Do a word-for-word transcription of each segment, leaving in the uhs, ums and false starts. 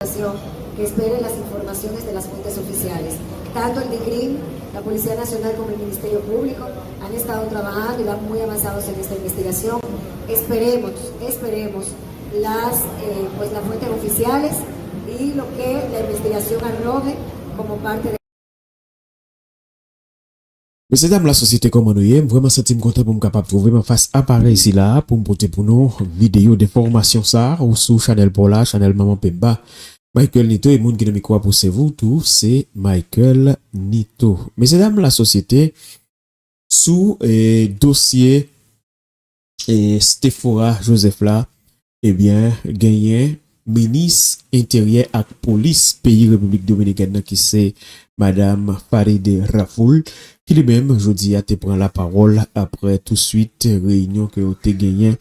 Que espere las informaciones de las fuentes oficiales. Tanto el DICRIM, la Policía Nacional como el Ministerio Público han estado trabajando y van muy avanzados en esta investigación. Esperemos, esperemos las, eh, pues, las fuentes oficiales y lo que la investigación arroje como parte de Mesye dam lasosyete, kòman nou ye? M vrèman santi m kontan pou m kapab twouve m anfas aparèy sila a pou m pote pou nou videyo denfòmasyon sa a ou sou chanèl pa w la, chanèl Manman Pemba. Michael Nito e moun ki nan mikwo a pou sèvi w tou se Michael Nito. Mesye dam lasosyete, sou eh, dosye eh, Stephora Joseph la, ebyen, genyen minis enteryè ak polis peyi Repiblik Dominikèn nan ki se Madam Farideh Raffoul, ki li menm jodi a te pran lapawòl apre touswit reyinyon ke yo te genyen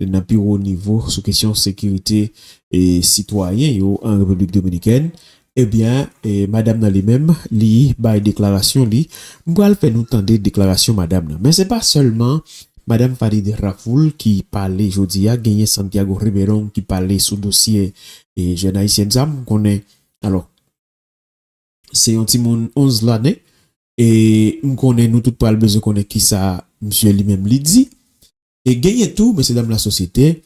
nan pi wo nivo sou kesyon sekirite e sitwayen yo an Repiblik Dominikèn. Ebyen, e, madanm nan li menm, li bay deklarasyon li. M pral fè nou tande deklarasyon madanm nan. Men se pa sèlman madanm Farideh Raffoul ki pale jodi a, genyen Santiago Riberon ki pale sou dosye e, jèn ayisyèn sa, m konnen. Alò, se yon timoun onz lane, e m konnen nou tout pral bezwen konnen kisa misye li menm li di. E genyen tou, mesye dam lasosyete,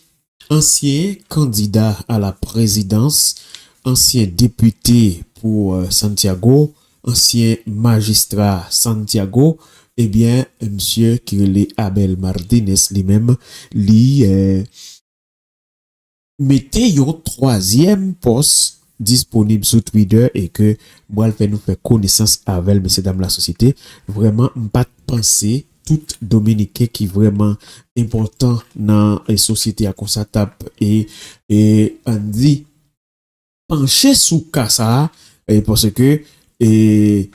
ansyen kandida a la prezidans, ansyen depite pou eh, Santiago, ansyen majistra Santiago, ebyen, misye ki rele Abel Martinez li menm, li eh, mete yon twazyèm pòs disponib sou Twitter e ke m pral fè nou fè konesans avè l, mesye dam lasosyete. Vrèman, m pa t panse tout Dominiken ki vrèman enpòtan nan eh, sosyete a konsa t ap e, e ann di panche sou ka sa a, e paske e,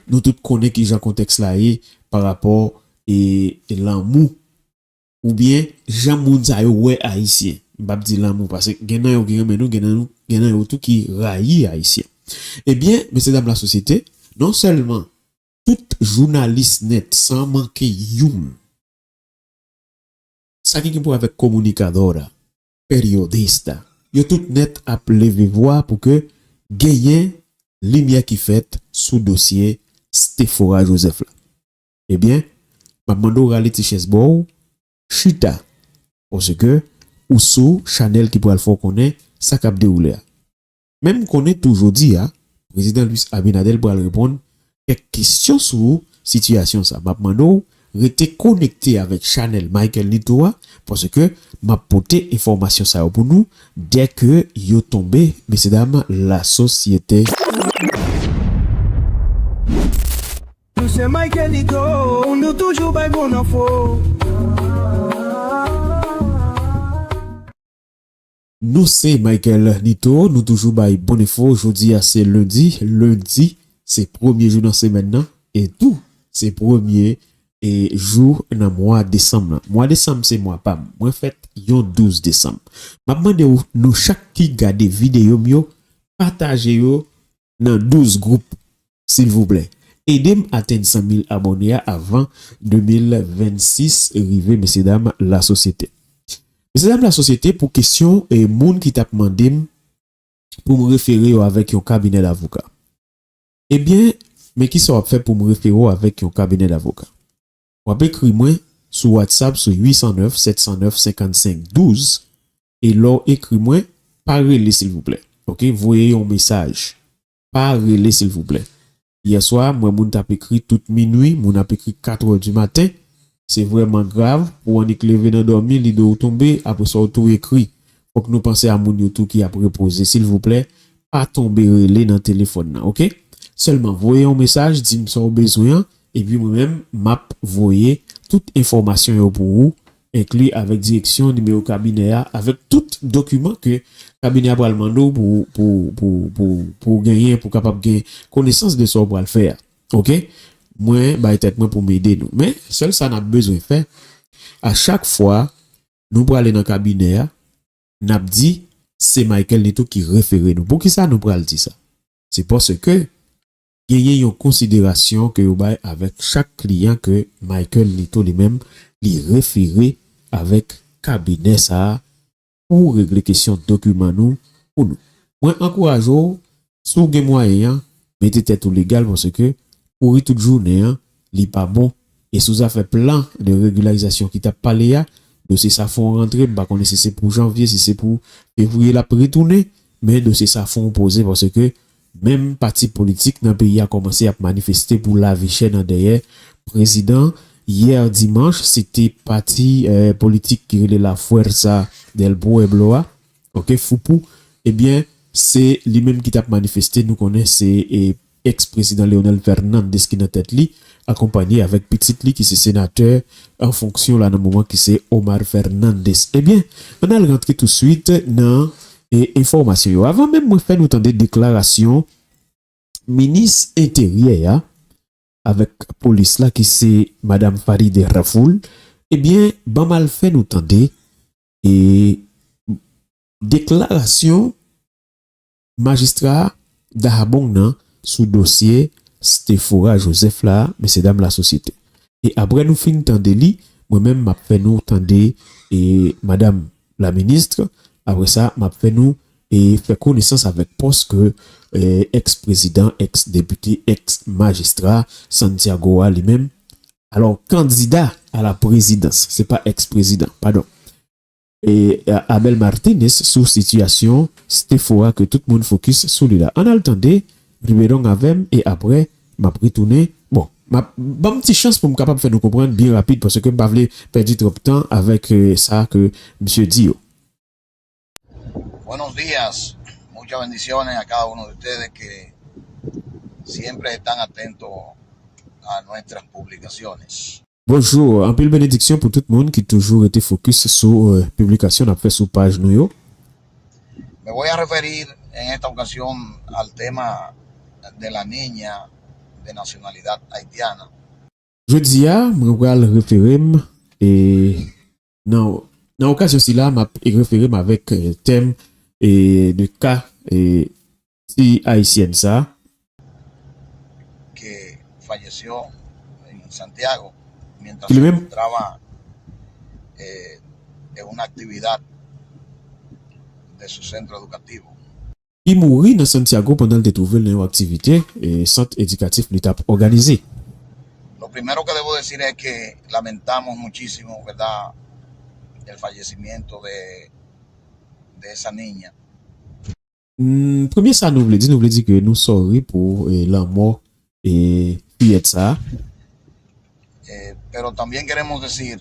nou tout konnen kijan kontèks la ye pa rapò e, e lanmou oubyen jan moun sa yo wè Ayisyen. M p ap di lanmou, paske gen nan yo ki renmen nou, gen nan, gen nan yo tou ki rayi Ayisyen. Ebyen, mesye dam lasosyete, non sèlman tout jounalis nèt san manke youn, sa ki gen pou avèk kominikadora, peryodista, yo tout nèt ap leve vwa pou ke genyen limyè ki fèt sou dosye Stephora Joseph la. Ebyen, m ap mande w rale ti chèz ba w, chita, paske ou sou chanèl ki pral fè w konnen sa k ap dewoule a. Men m konnen tou jodi a, prezidan Luis Abinader pral reponn kèk kesyon sou sitiyasyon sa. M ap mande w rete konekte avèk chanèl Michael Nito a, paske m ap pote enfòmasyon sa yo pou nou dèke yo tonbe, mesye dam lasosyete. Nou se Michael Nito, nou toujou bay bon enfo. Nou se Michael Nito, nou toujou bay bon enfo. Jodi a se lendi, lendi se premye jou nan semèn nan, e tou se premye e jou nan mwa desanm nan. Mwa desanm se mwa pa m. Mwen fèt yon douz desanm. M ap mande w, nou chak ki gade videyo m yo, pataje yo nan douz gwoup, silvouplè. Ede m atenn san mil abòne a avan de mil vennsis rive, mesye dam lasosyete. Mesye dam lasosyete, pou kesyon e moun ki t ap mande m pou m refere yo avèk yon kabinè davoka. Ebyen, men kisa w ap fè pou m refere w avèk yon kabinè davoka. W ap ekri mwen sou WhatsApp sou uit san nèf, sèt san nèf, senkannsenk douz, e lè w ekri mwen, pa rele silvouplè. Oke, voye yon mesaj. Pa rele silvouplè. Yè swa, m wè moun t ap ekri tout minwi, moun ap ekri katrè di maten. Se vrèman grav pou w annik leve nan dòmi, lide w tonbe, apre sa w tou ekri. Fòk nou panse a moun yo tou ki ap repoze. Silvouplè, pa tonbe rele nan telefòn nan, oke? Sèlman voye yon mesaj, di m sa w bezwen an, epi mwen menm, m ap voye tout enfòmasyon yo pou ou, enkli avèk direksyon, nimewo kabinè a, avèk tout dokiman ke kabinè a pral mande w pou, pou, pou, pou, pou w genyen, pou w kapab gen konesans de sa w pral fè a. Oke? Mwen bay tèt mwen pou m ede nou. Men, sèl sa n ap bezwen fè, a chak fwa nou prale nan kabinè a, n ap di se Michael Nito ki refere nou. Poukisa nou pral di sa? Se paske genyen yon konsiderasyon ke yo bay avèk chak kliyan ke Michael Nito li menm li refere avèk kabinè sa a pou regle kesyon dokiman nou pou nou. Mwen ankouraje w Si w gen mwayen an, mete tèt ou legal, paske kouri tout jounen an, li pa bon. E sou zafè plan de regilarizasyon ki t ap pale a, dosye sa fè yon rantre, m pa konnen si se pou janvye, si se pou fevriye l ap retounen, men dosye sa fè yon poze, paske menm pati politik nan peyi a kòmanse ap manifeste pou lavi chè nan dèyè prezidan. Yè dimanch, se te pati, eh, politik ki rele La Fuerza del Pueblo a, ok, Foupou, ebyen, se li menm ki t ap manifeste, nou konnen se, eh, eks prezidan Leonel Fernandez ki nan tèt li, akonpanye avèk pitit li ki se senatè an fonksyon la nan moman ki se Omar Fernandez. Ebyen, ann al rantre touswit nan, eh, enfòmasyon yo. Avan menm mwen fè nou tande deklarasyon minis enteryè a avèk polis la ki se madam Farideh Raffoul, ebyen, ban m al fè nou tande, eh, deklarasyon majistra Dahomey nan sou dosye Stephora Joseph la, mesye dam lasosyete. E apre nou fin tande li, mwen menm m ap fè nou tande, eh, madam la ministre, apre sa m ap fè nou, eh, fè konesans avèk pòs ke, eh, eks prezidan, eks depite, eks majistra Santiago a li menm, alò kandida a la prezidans, se pa eks prezidan, padon. E, eh, Abel Martinez sou sitiyasyon Stephora ke tout moun fokis sou li la. Ann al tande, rive long avè m, e apre, m ap retounen. Bon, m ap, ban m ti chans pou m kapab fè nou konprann byen rapid, paske m pa vle pèdi twòp tan avèk, eh, sa ke misye di yo. Buenos días, muchas bendiciones a cada uno de ustedes que siempre están atentos a nuestras publicaciones. Bonjou, anpil benediksyon pou tout moun ki toujou rete fokis sou, eh, piblikasyon n ap fè sou paj nou yo. Me voy a referir en esta ocasión al tema de la niña de nacionalidad haitiana. Jodi a, mwen pral refere m, eh, nan, nan okazyon sila, m ap refere m avèk, eh, tèm, eh, de ka, eh, ti ayisyèn sa. Que falleció en Santiago mientras se encontraba, eh, en una actividad de su centro educativo. Ki mouri nan Santiago pandan l te twouve l nan yon aktivite, eh, sant edikatif li t ap òganize. Lo primero que debo decir es que lamentamos muchísimo, ¿verdad? El fallecimiento de, de esa niña. Hmm, premye sa nou vle di, nou vle di ke nou sòri pou, eh, lanmò, eh, fiyèt sa. Eh, pero también queremos decir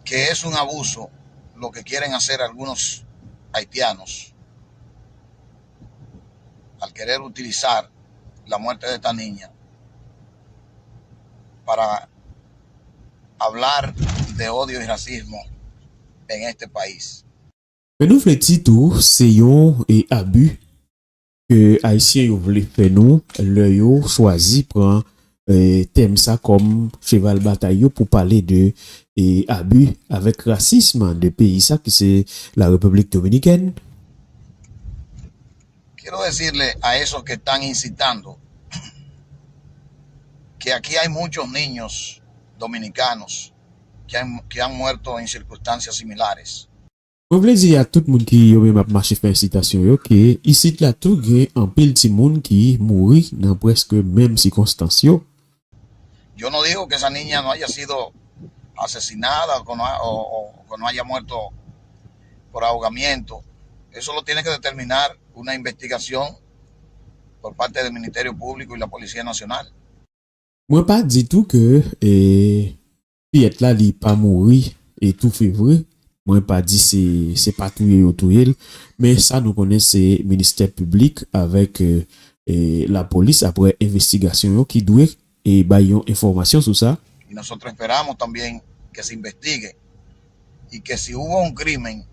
que es un abuso lo que quieren hacer algunos haitianos al querer utilizar la muerte de esta niña para hablar de odio y racismo en este país. Men nou vle di tou, se yon, eh, abi ke Ayisyen yo vle fè nou lè yo chwazi pran, eh, tèm sa kòm cheval batay yo pou pale de, eh, abi avèk rasism de peyi sa ki se la Repiblik Dominikèn. Quiero decirle a esos que están incitando que aquí hay muchos niños dominicanos que han, que han muerto en circunstancias similares. Mwen vle di a tout moun ki yo menm ap mache fè ensitasyon yo ke isit la tou gen anpil timoun ki mouri nan prèske menm sikonstans yo. Yo no digo que esa niña no haya sido asesinada o que no, o, o que no haya muerto por ahogamiento. Eso lo tiene que determinar una investigación por parte del Ministerio Público y la Policía Nacional. Mwen pa di tou ke, eh, fiyèt la li pa mouri etoufe vre. Mwen pa di se, se pa touye yo touye l. Men sa nou konnen se ministè piblik avèk, eh, eh, lapolis apre envestigasyon yo ki dwe, eh, bay yon enfòmasyon sou sa. Y nosotros esperamos también que se investigue y que si hubo un crimen,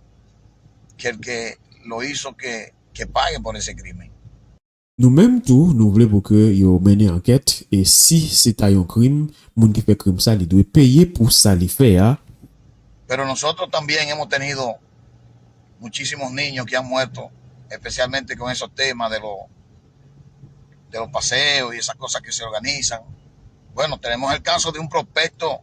que el que lo hizo que, que pague por ese crimen. Nou menm tou, nou vle pou ke yo mennen ankèt, e si se ta yon krim, moun ki fè krim sa, li dwe peye pou sa li fè a. Pero nosotros también hemos tenido muchísimos niños que han muerto, especialmente con esos temas de los, de los paseos y esas cosas que se organizan. Bueno, tenemos el caso de un prospecto,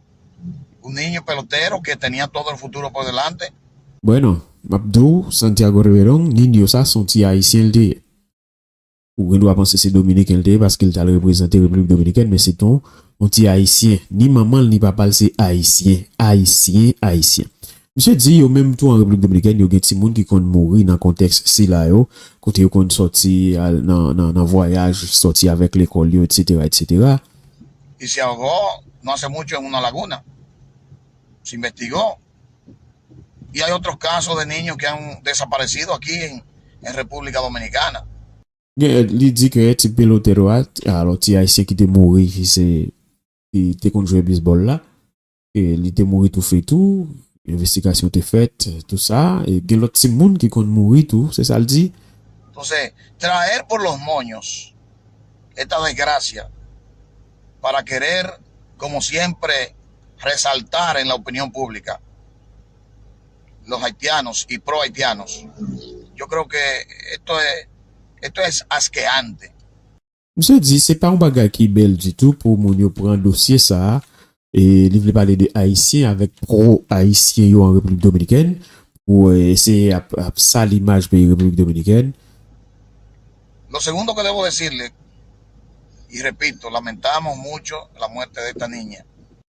un niño pelotero que tenía todo el futuro por delante. Bueno, M ap di w, Santiago Reverón, Niño sa, se yon ti ayisyen l te ye. Ou gen dwa panse se dominiken l te ye paske l t al reprezante Repiblik Dominikèn, men se t on, on ti ayisyen. Ni manman l, ni papa l se ayisyen. Ayisyen, ayisyen. Misye di yo menm tou an Repiblik Dominikèn, yo gen timoun ki konn mouri nan kontèks sila yo, kote yo konn sòti al nan, nan, nan vwayaj, sòti avèk lekòl yo, etsetera, etsetera. Y se ahogó no hace mucho en una laguna. Se investigó. Y hay otros casos de niños que han desaparecido aquí en, en República Dominicana. Gen, li di ke ti pelotero a, alò ti ayisyen ki te mouri, ki se, ki te konn jwe bisbòl la, e li te mouri toufe tou, envestigasyon te fèt, tou sa, e gen lòt timoun ki konn mouri tou, se sa l di. Entonces, traer por los moños esta desgracia para querer, como siempre, resaltar en la opinión pública los haitianos y pro haitianos. Yo creo que esto es, esto es asqueante. Misye di se pa yon bagay ki bèl ditou pou moun yo pran dosye sa a, e li vle pale de ayisyen avèk pwo ayisyen yo an Repiblik Dominikèn, pou eseye ap, ap sal imaj peyi Repiblik Dominikèn. Lo segundo que debo decirle, y repito, lamentamos mucho la muerte de esta niña.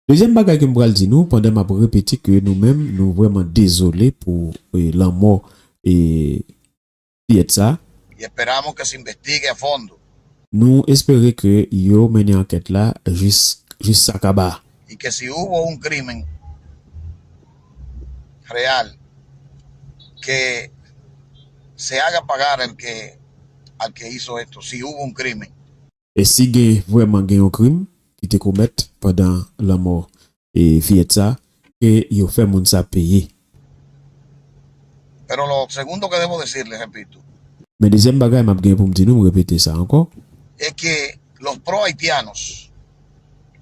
Dezyèm bagay ke m pral di nou, pandan m ap repete ke nou menm, nou vrèman dezole pou e, lanmò e, fiyèt sa. Y esperamos que se investigue a fondo. Nou espere ke yo mennen ankèt la jis, jis sa kaba. Y que si hubo un crimen real, que se haga pagar el que, al que hizo esto, si hubo un crimen. E si gen vrèman gen yon krim ki te komèt pandan lanmò e fiyèt sa, ke yo fè moun sa peye. Pero lo segundo que debo decirle, repito, Men dezyèm bagay m ap gen pou m di nou, m repete sa ankò. Es que los pro haitianos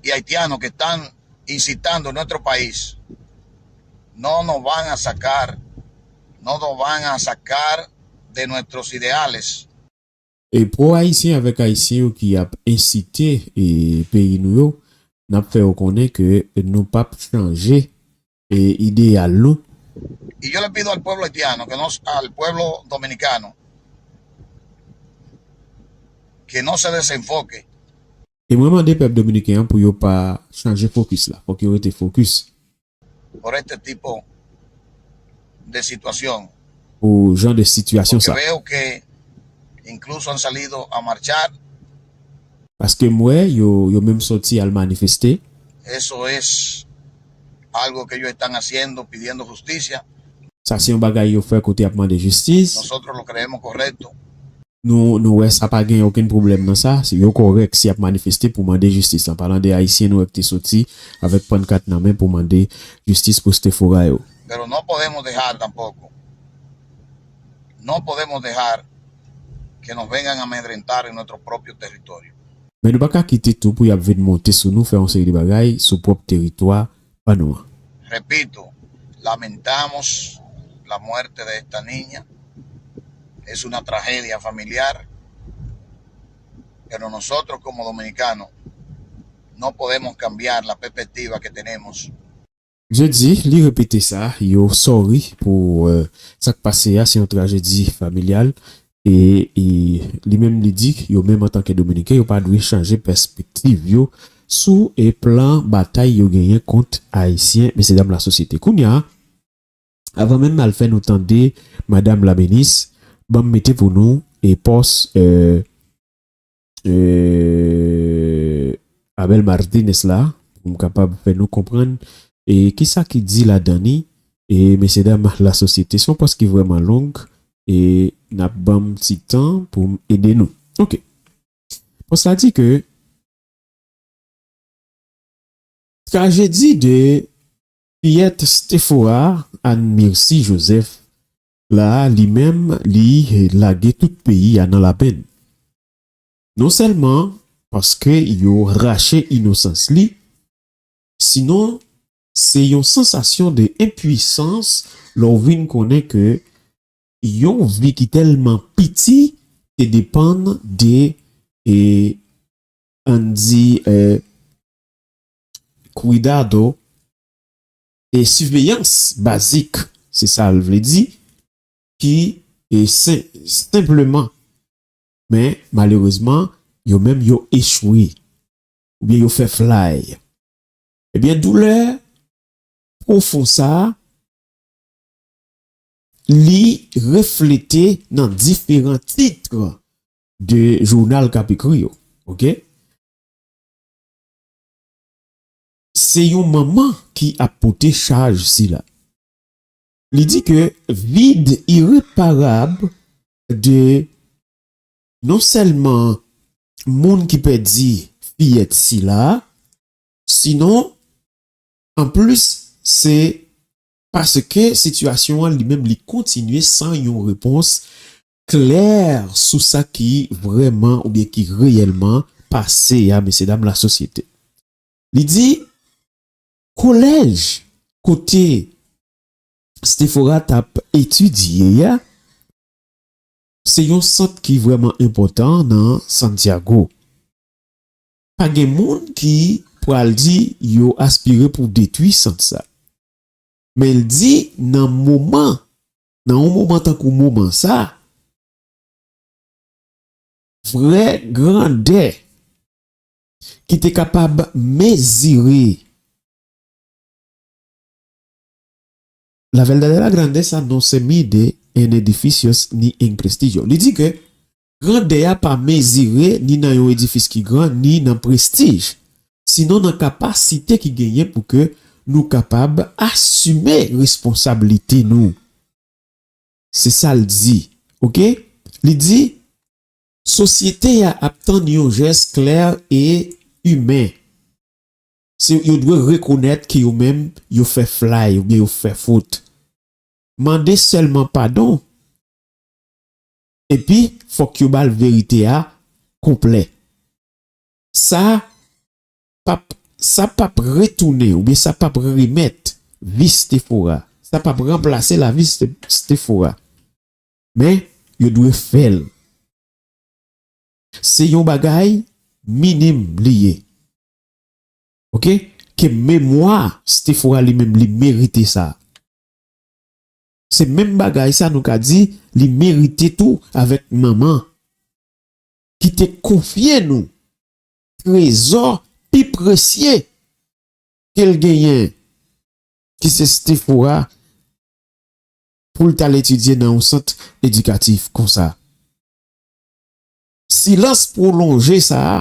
y haitianos que están incitando en nuestro país no nos van a sacar, no nos van a sacar de nuestros ideales. E pwo ayisyen avèk ayisyen yo ki ap ensite e peyi nou yo, n ap fè yo konnen ke nou p ap chanje e ideyal nou. Y yo le pido al pueblo haitiano, que no, al pueblo dominicano, que no se desenfoque. E mwen mande pèp dominiken an pou yo pa chanje fokis la, fòk yo rete fokis. Por este tipo de situación. Pou jan de sitiyasyon Porque sa. Veo que incluso han salido a marchar. Paske m wè yo, yo menm sòti al manifeste. Eso es algo que ellos están haciendo, pidiendo justicia. Sa se yon bagay yo fè kote y ap mande jistis. Nosotros lo creemos correcto. Nou, nou wè sa pa gen okenn pwoblèm nan sa. Se yo kòrèk si y ap manifeste pou mande jistis. An palan de ayisyen nou wè ki te soti avèk pannkat nan men pou mande jistis pou Stefora yo. Pero no podemos dejar tampoco, no podemos dejar que nos vengan a amedrentar en nuestro propio territorio. Men nou pa ka kite tou pou y ap vin monte sou nou, fè yon seri de bagay sou pwòp teritwa pa nou an. Repito, lamentamos la muerte de esta niña. Es una tragedia familiar, pero nosotros como dominicanos no podemos cambiar la perspectiva que tenemos. Jodi, li repete sa, yo sòri pou eh, sa k pase a, se yon trajedi familyal. E, e li menm li di yo menm antanke Dominiken, yo pa dwe chanje pèspektiv yo sou e plan batay yo genyen kont Ayisyen, mesyedam lasosyete. Kounye a, avan menm n al fè nou tande Madam Laminis, ban m mete pou nou e pòs eh, eh, Abel Martinez la, pou m kapab fè nou konprann e kisa ki di ladan li, e mesyedam lasosyete. Se yon pòs ki vrèman long, e n ap ban m ti tan pou m ede nou. Ok. Pòs la di ke trajedi de fiyèt Stefora Anne Mircy Joseph la, li menm, li lage tout peyi a nan lapenn. Non sèlman paske yo rache inosans li, sinon se yon sansasyon de enpwisans lè w vin konnen ke yon vi ki tèlman piti te depann de, e, ann di, eh, cuidado e siveyans bazik, se sa l vle di, ki, e, sen-, senpleman, men malerezman, yo menm yo echwe, oubyen yo fè flay. Ebyen, doulè pwofon sa a, li reflete nan diferan tit de jounal k ap ekri yo. Oke? Se yon manman ki ap pote chaj sila. Li di ke vid ireparab de non sèlman moun ki pèdi fiyèt sila, sinon, anplis, se paske sitiyasyon an li menm li kontinye san yon repons klè sou sa ki vrèman oubyen ki reyèlman pase a, mesye dam lasosyete. Li di, kolèj kote Stefora t ap etidye a, se yon sant ki vrèman enpòtan nan Santiago. Pa gen moun ki pral di yo aspire pou detwi sant sa. Men l di nan moman, nan yon moman tankou moman sa, vrè grandè ki te kapab mezire. La verdad de la grandeza no se mide en edificios ni en prestigio. Li di ke grandè a pa mezire ni nan yon edifis ki gran, ni nan prestij, sinon nan kapasite ki genyen pou ke nou kapab asime responsablite nou. Se sa l di. Oke? Li di, sosyete a ap tann yon jès klè e imen. Se, yo dwe rekonèt ke yo menm, yo fè flay oubyen yo fè fot. Mande sèlman padon. Epi, fòk yo ba l verite a konplè. Sa p ap, sa p ap retounen, oubyen sa p ap remèt vi Stefora. Sa p ap ranplase lavi Ste-, Stefora. Men, yo dwe fè l. Se yon bagay minim li ye. Oke? Ke memwa Stefora li menm li merite sa. Se menm bagay sa nou ka di li merite tou avèk manman ki te konfye nou trezò pi presye ke l genyen, ki se Stefora, pou l t al etidye nan yon sant edikatif konsa. Silans pwolonje sa a,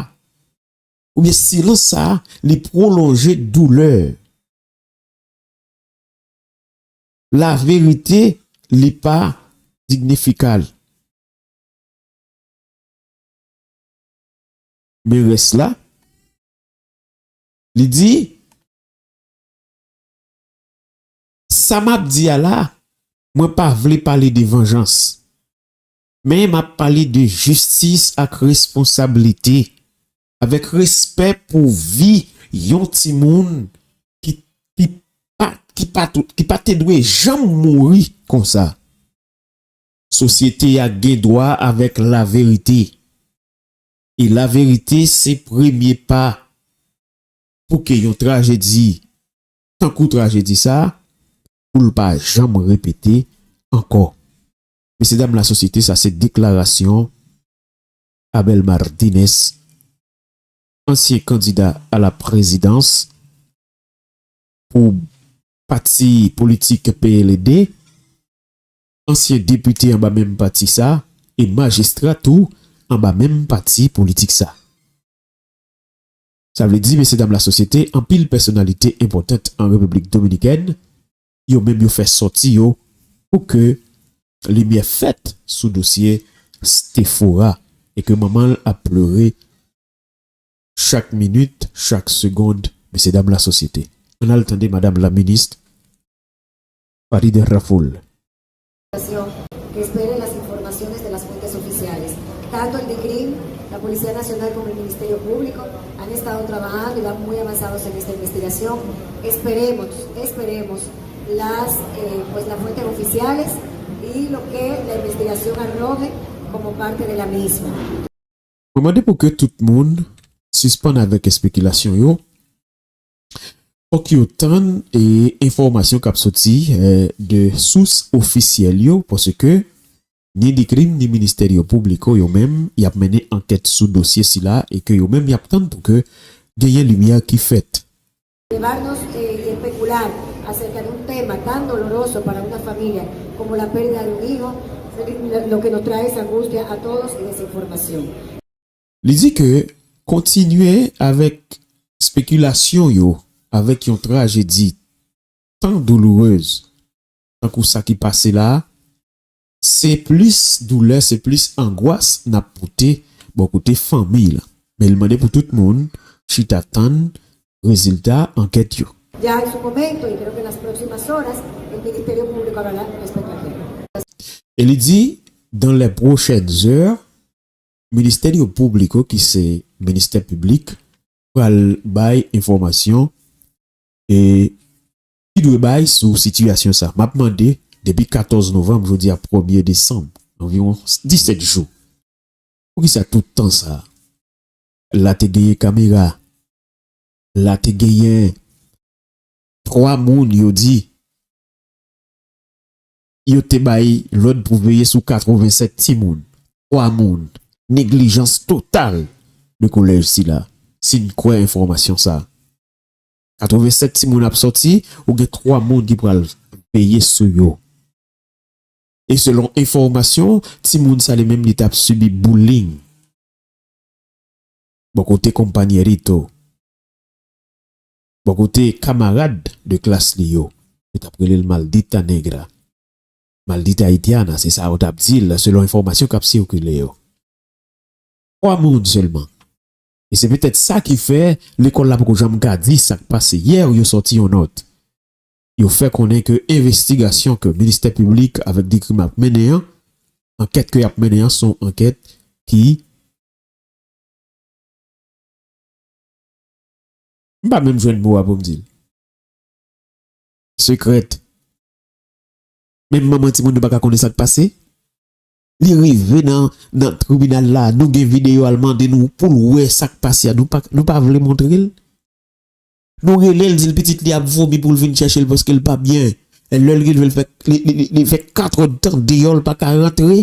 oubyen silans sa a, li pwolonje doulè. Laverite, li pa dignifikal. Men rès la, li di, sa m ap di a la, mwen pa vle pale de vanjans. Men m ap pale de jistis ak responsablite, avèk respè pou vi yon timoun ki, ki pa, ki pa tout, ki pa te dwe janm mouri konsa. Sosyete a gen dwa avèk laverite. E laverite se premye pa pou ke yon trajedi tankou trajedi sa a, pou l pa janm repete ankò. Mesye dam lasosyete, sa se deklarasyon Abel Martinez, ansyen kandida a la prezidans pou pati politik P L D, ansyen depite anba menm pati sa, e majistra tou anba menm pati politik sa. Sa vle di, mesye dam lasosyete, anpil pèsonalite enpòtant an Repiblik Dominikèn, yo menm yo fè sòti yo pou ke limyè fèt sou dosye Stefora e ke manman l ap plere chak minit, chak segond, mesye dam lasosyete. Ann al tande madanm la minis Farideh Rafoul. Que esperen las informaciones de las fuentes oficiales. Tanto el DICRIM, la Policía Nacional como el Ministerio Público han estado trabajando y van muy avanzados en esta investigación. Esperemos, esperemos las, eh, pues las fuentes oficiales y lo que la investigación arroje como parte de la misma. Mwen mande pou ke tout moun sispann avèk espekilasyon yo. Fòk yo tann, e, enfòmasyon k ap soti, e, de sous ofisyèl yo, paske ni DICRIM ni Ministério Público yo menm, y ap mennen ankèt sou dosye sila e ke yo menm y ap tann pou ke genyen limyè ki fèt. Llevarnos, eh, y especular acerca de un tema tan doloroso para una familia como la pérdida de un hijo, lo que nos trae es angustia a todos y desinformación. Li di ke kontinye avèk espekilasyon yo, avèk yon trajedi tan doulourez tankou sa ki pase la, se plis doulè, se plis angwas n ap pote bò kote fanmi la. Men li mande pou tout moun chita tann rezilta ankèt yo. Ya en su momento, y creo que en las próximas horas, el Ministerio Público hablará respecto al tema. E li di, dans les prochaines heures, Ministerio Público, ki se ministè piblik, pral bay enfòmasyon e ki dwe bay sou sitiyasyon sa. M ap mande, depi katòz novanm, jodi a premye desanm, anviwon disèt jou, poukisa tout tan sa la te genyen kamera, la te genyen twa moun yo di yo te bay lòd pou veye sou katrevennsèt timoun, twa moun, neglijans total de kolèj sila, si n kwè enfòmasyon sa. Katrevennsèt timoun ap sòti, ou gen twa moun ki pral veye sou yo. E selon enfòmasyon, timoun sa li menm li t ap sibi bullying bò kote compañerito, bò kote kamarad de klas li yo. Yo t ap rele l maldita negra, maldita haitiana, se sa yo t ap di l selon enfòmasyon k ap sikile yo. Twa moun sèlman. E se petèt sa ki fè lekòl la poko janm ka di sa k pase. Yè, yo sòti yon nòt. Yo fè konnen ke envestigasyon ke ministè piblik avèk DICRIM ap mennen an, ankèt ke y ap mennen an, se yon ankèt ki, m pa menm jwenn mo a pou m di l. Sekrèt. Menm manman timoun nan pa ka konnen sa k pase. Li rive nan, nan tribinal la, nou gen videyo a, l mande nou pou l wè sa k pase a, nou pa, nou pa vle montre l. Nou rele l, di l pitit li ap vomi pou l vin chèche l paske l pa byen. E lè l rive, l fè, li, li, li, li fè kat èdtan deyò, l pa ka rantre.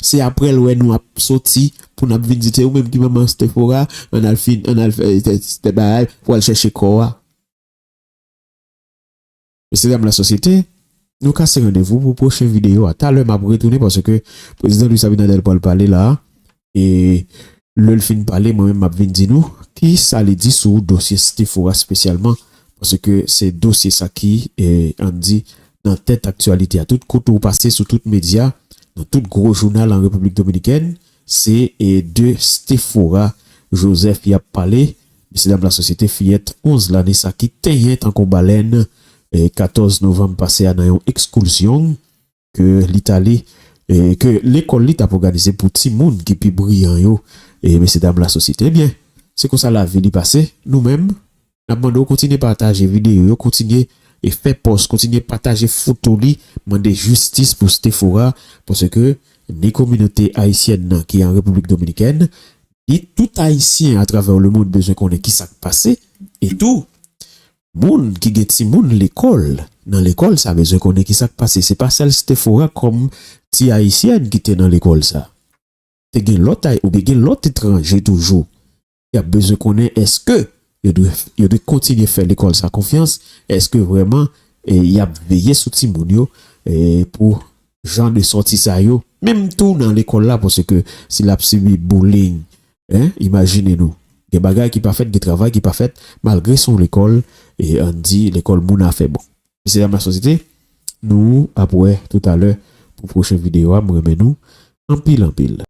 Se apre l wè nou ap soti pou n ap vin di se ou menm ki manman Stephora, ann al fin, ann al fè, fè, fè bagay pou al chèche kò a. Mesye dam lasosyete, nou kase randevou pou pwochen videyo a. Talè m ap retounen paske prezidan Luis Abinader pral pale la. E lè l fin pale, mwen menm m ap vin di nou ki sa li di sou dosye Stephora espesyalman, paske se dosye sa ki, e, ann di, nan tèt aktyalite a. Tout kote w pase, sou tout medya, nan tout gwo jounal an Repiblik Dominikèn, se, e, de Stephora Joseph y ap pale. Mesye dam lasosyete, fiyèt onz lane sa ki tenyen tankou balèn, e, katòz novanm pase a nan yon ekskoulsyon ke li t ale, e, ke lekòl li t ap òganize pou timoun ki pi briyan yo, e, mesye dam lasosyete. Ebyen, se konsa lavi li pase. Nou menm, n ap mande w kontinye pataje videyo yo, kontinye, e, fè pòs, kontinye pataje foto li, mande jistis pou Stephora, paske ni kominote ayisyèn nan ki an Repiblik Dominikèn, ni tout Ayisyen atravè lemonn bezwen konnen ki sa k pase, e tou, moun ki gen timoun lekòl, nan lekòl sa bezwen konnen ki sa k pase. Se pa sèl Stephora kòm ti Ayisyèn ki te nan lekòl sa. Te gen lòt Ay-, oubyen gen lòt etranje toujou. Y ap bezwen konnen èske yo dwe, yo dwe kontinye fè lekòl sa konfyans, èske vrèman, e, y ap veye sou timoun yo, e, pou jan de sòti sa yo, menm tou nan lekòl la, paske si l ap sibi bullying, en, imajine nou. Gen bagay ki pa fèt, gen travay ki pa fèt, malgre se yon lekòl, e, ann di lekòl moun afè. Bon, mesye dam lasosyete, nou ap wè toutalè pou pwochen videyo a, m renmen nou anpil, anpil.